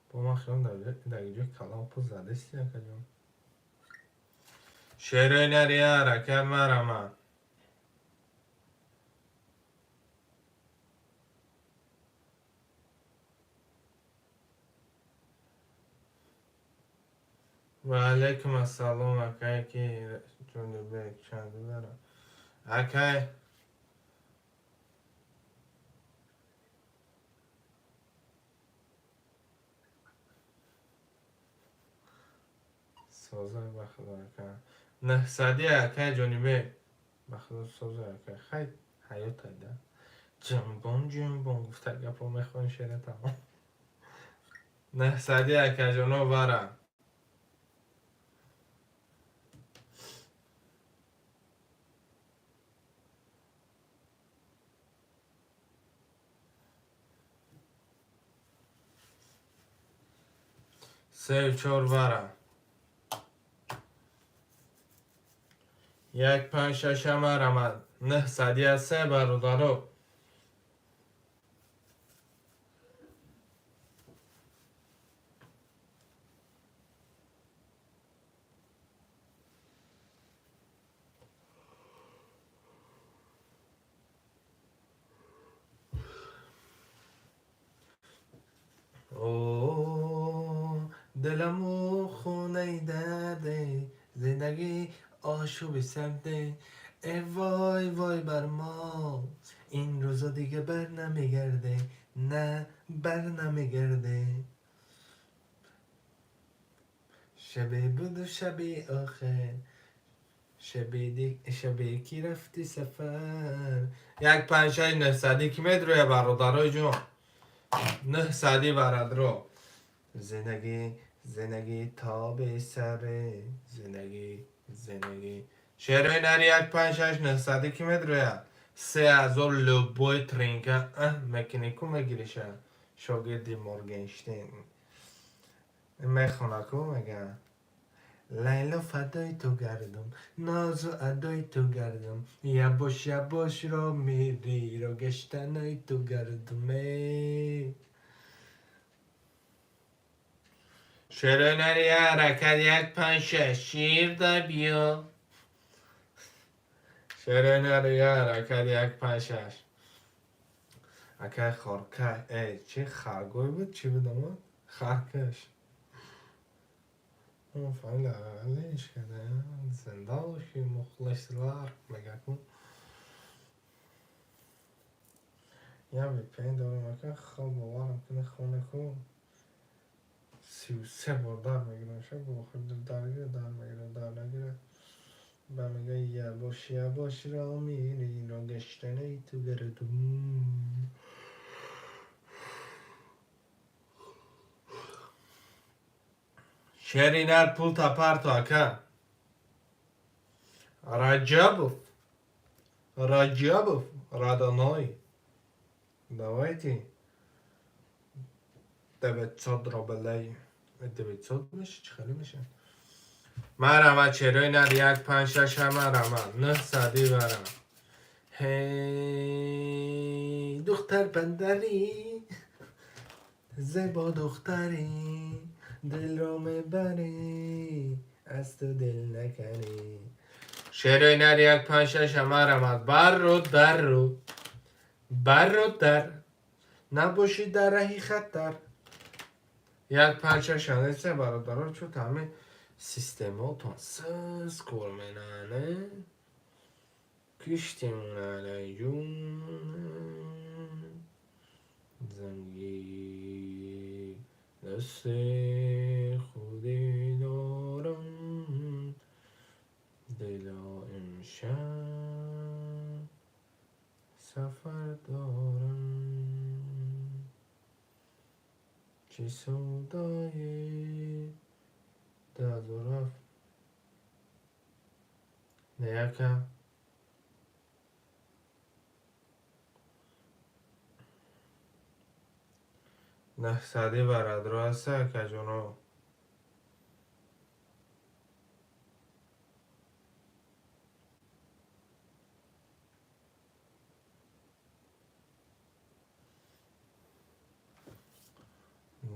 Бо ман хиёл дар ҷои калон пул задасти, акаҷон. Шерои нари ҳаракат марама. Ва алайкум ассалом, акай ки Ҷонибек чанд дора. Акай созай ба худо ака. 900 акай Ҷонибек. Ба худо созай акай. Хай ҳаётай да. Ҷумбон ҷумбон гуфта гапо мехонӣ шера тамом. 900 акаҷоно вара. Се чор вара. Як панҷ шаша марамад. 900 се бародаро. О, диламу хонаи дарде, зиндагӣ ошӯби сарде. Э вой вой бар мо, ин рӯзо дига бар намегарде, на бар намегарде. Шабе буду шаби охир, шабе ки рафти сафар. Як панҷ шаш 900 ки медроя бародарои ҷон. 900 барадро. Зиндагӣ, зиндагӣ тоби саре, зиндагӣ, зиндагӣ. Шерои нари як панҷ шаш нӯҳсадӣ ки медрояд? 3000 любой тринка мекунӣ ку, мегириша. Шогирди Моргенштерн мехона ку, мега: «Лайло, фадои ту гардум, нозу адои ту гардум, ябош ябош ро мири, ро гаштанои ту гардум». Эй, шерои нари ҳаракат як панҷ шаш, шир да биё. Шерои нари ҳаракат як панҷ шаш. Акай хоркаш, эй, чи харгӯй буд, чӣ буд ама харкаш? Фамилия алиш карда, зинда бошӣ, мухлислар мега ку. Я VPN дорам, ака, хоб боварам кунӣ, хоне ку 33 бор дар мегирам, ша охир дар гира, дар мегира, дар нагира. Ба мега: «Ябош ябош ро мири, ро гаштанаи ту гардум». Шери нар, пулта парто, ака. Раджабов, Раджабов, родной, давайте 900 рублей, 900 меша, чӣ хеле меша? Марама, черои нар як панҷ шаш, марама нӯҳсадӣ барам. Ҳей, духтар бандарӣ, зебо духтарӣ, дилро мебарӣ, аз ту дил наканӣ. Шерои нар як панҷ шаш, марамад барру дарру барру дар набошӣ дар раҳи хатар. Як панҷ шаш неста, бародаро, чӯ ҳами системаотон сис кор менане, киштимоналайҷун занги дасти худи дорам, дило имшаб сафар дорам, чӣ савдои 2007 не яка. Нӯҳсадӣ барадро аста, акаҷоно.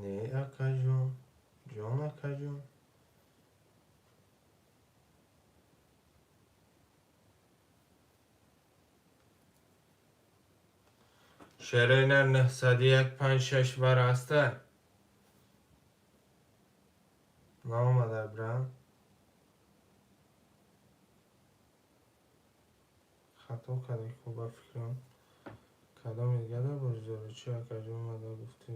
Не, акаҷон, ҷон, акаҷон. Шерои нар нӯҳсаду як панҷ шаш бар аста, наомада брам, хато кардем ку, ба фикрам. Кадоми дига дар бозори чи, акаҷон, омада гуфтӣ?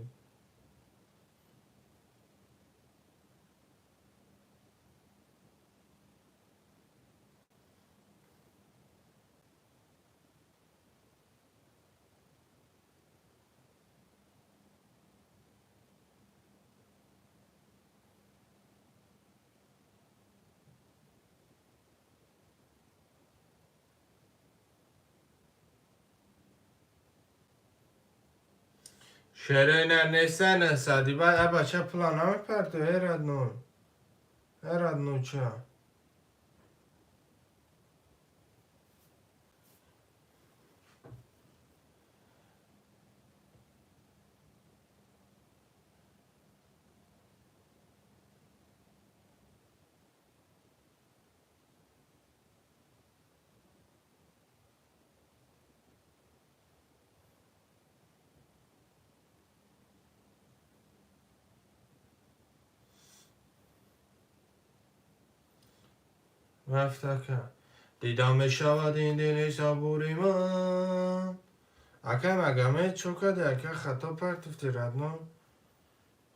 Шерои нар неста нӯҳсадӣ. Баъд а бача пула намепарту, э родной, э родной, ча? Рафт, ака, дидам мешавад ин дили сабури ман. Ака, магаме чо кади, ака? Хато партуфти, родной.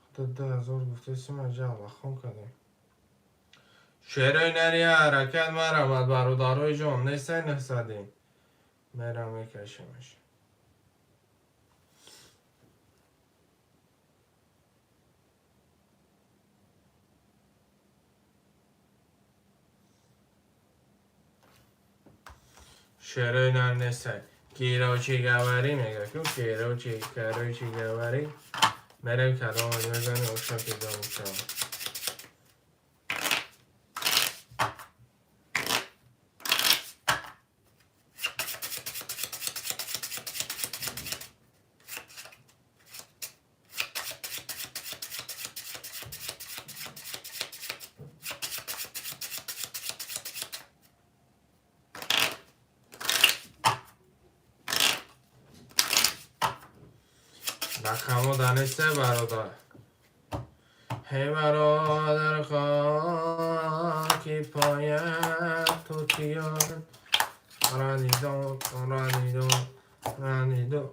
Худо 2000 гуфтеси, ман ҷаллахон кардем. Шерои нари ҳаракат марамад, бародарои ҷон, нестай нӯҳсадӣ? Мерам, мекашемаш. Шерои нар нестай. Короче говори мега ку, короче говори. Мерем калом мезанем, ошна пизда мешавам. Рақамҳо данеста, бародар. Ҳей бародар, хоки поят тутиён. Радидо, радидо, радидо.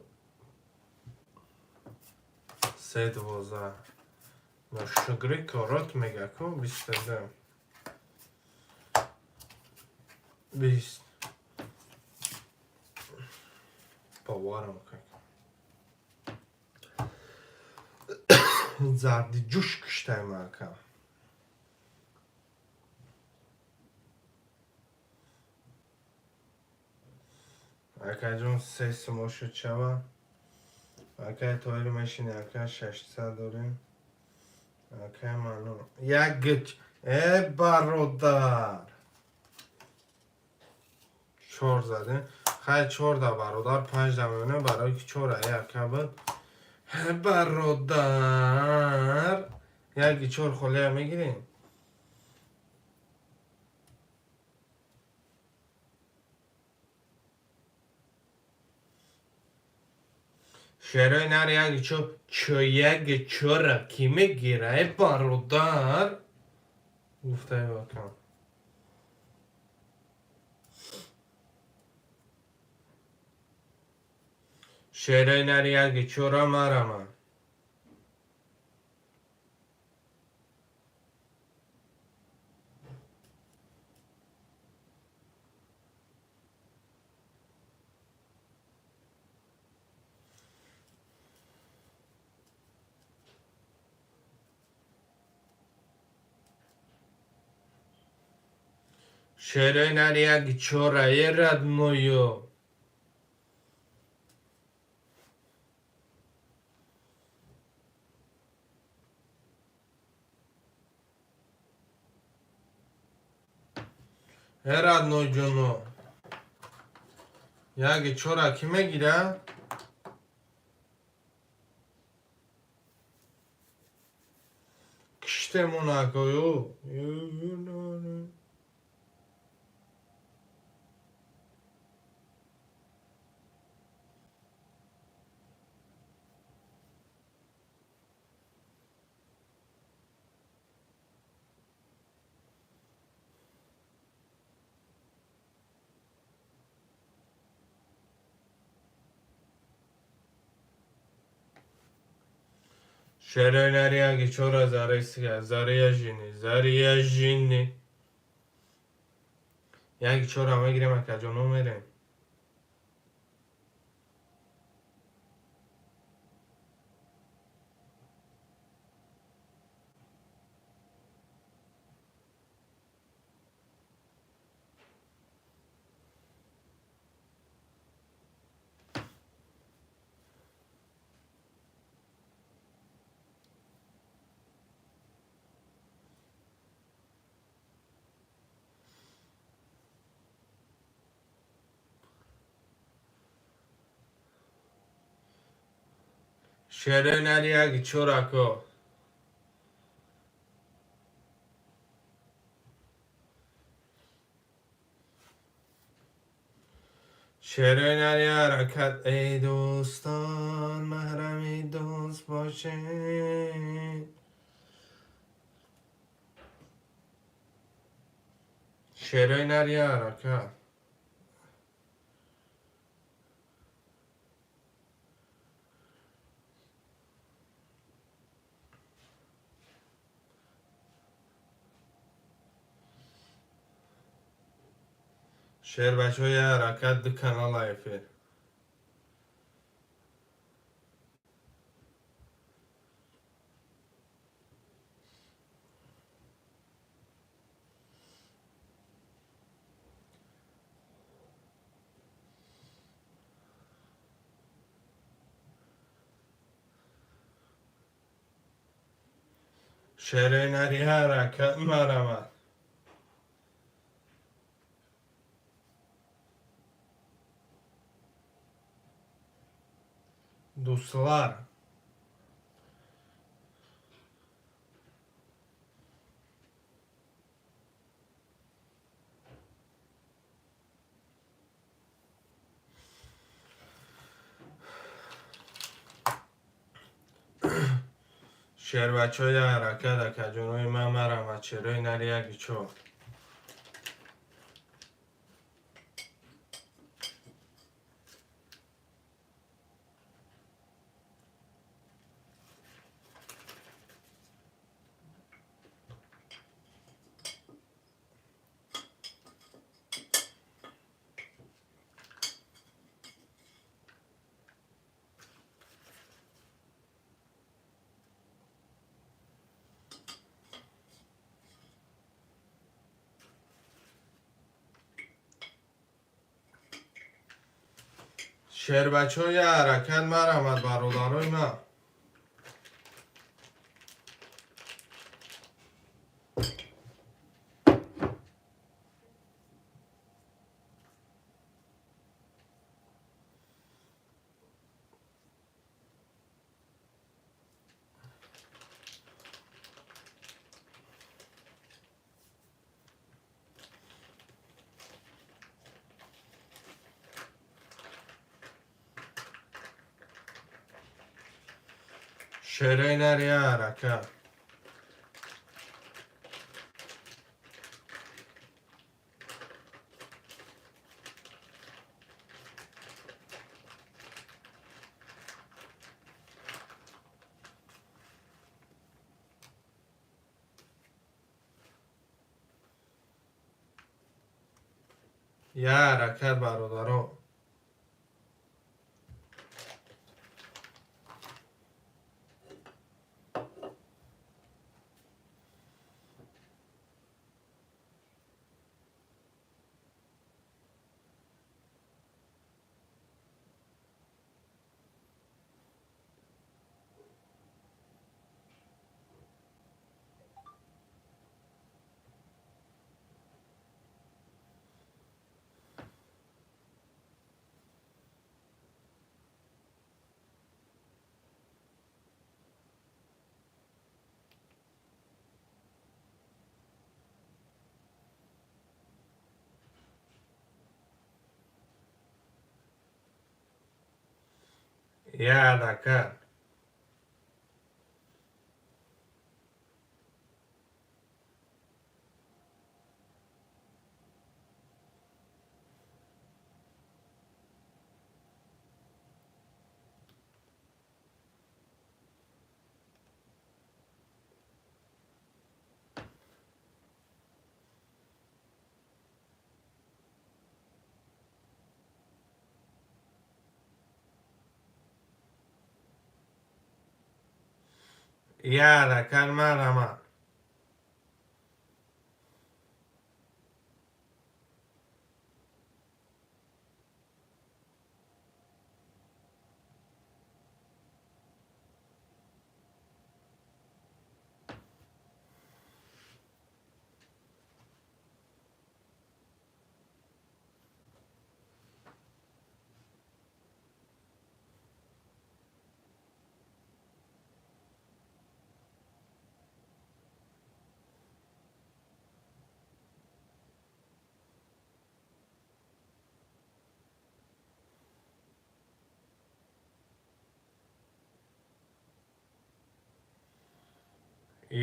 Се 12. Ношукри корот мега ку 22. 20. Боварам как. Зарди ҷӯш куштай мака. Акаҷон, се сумо шуд шава. Акай Тоҳир, мешини, ака, 600 дорем. Акай ману. Як гич. Э, бародар. Чор задем. Хай, чор да, бародар, панҷ да мемонем, барои ки чора яка буд. Бародар, яки чор холия мегирем. Шерои нар яки чо чо яки чора ки мегира, э бародар? Гуфтай вакам. Шерои нар яки чора марама. Шерои нар яки чора, е родной. Э родной ҷоно. Яки чора кӣ мегира? Киштемон акою. Шерои нар яки чора зарисга, зария жини, зария жини. Яки чора мегирем, акаҷоно, мерем. Шерои нар яки чора ко. Шерои нар ҳаракат. Эй дӯстон, маҳрами дӯст бошед. Шерои нар ҳаракат. Шербачҳои ҳаракат, ду канала эфир. Шерои нари ҳаракат марамад. Дӯстлар. Шербачҳои ҳаракат, акаҷонои ман, марамад. Шерои нари яки чор. Шербачҳои ҳаракат марамад, бародарои ман. Шерои нари ҳаракат. Я ҳаракат, бародаро. Я ҳаракат. Я ҳаракат марамад.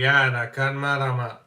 Я ҳаракат марамад.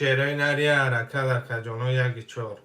Шерои нари ҳаракат, акаҷоно, яки чор.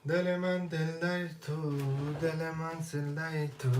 Дили ман дилдаи ту, дили ман зиндаи ту.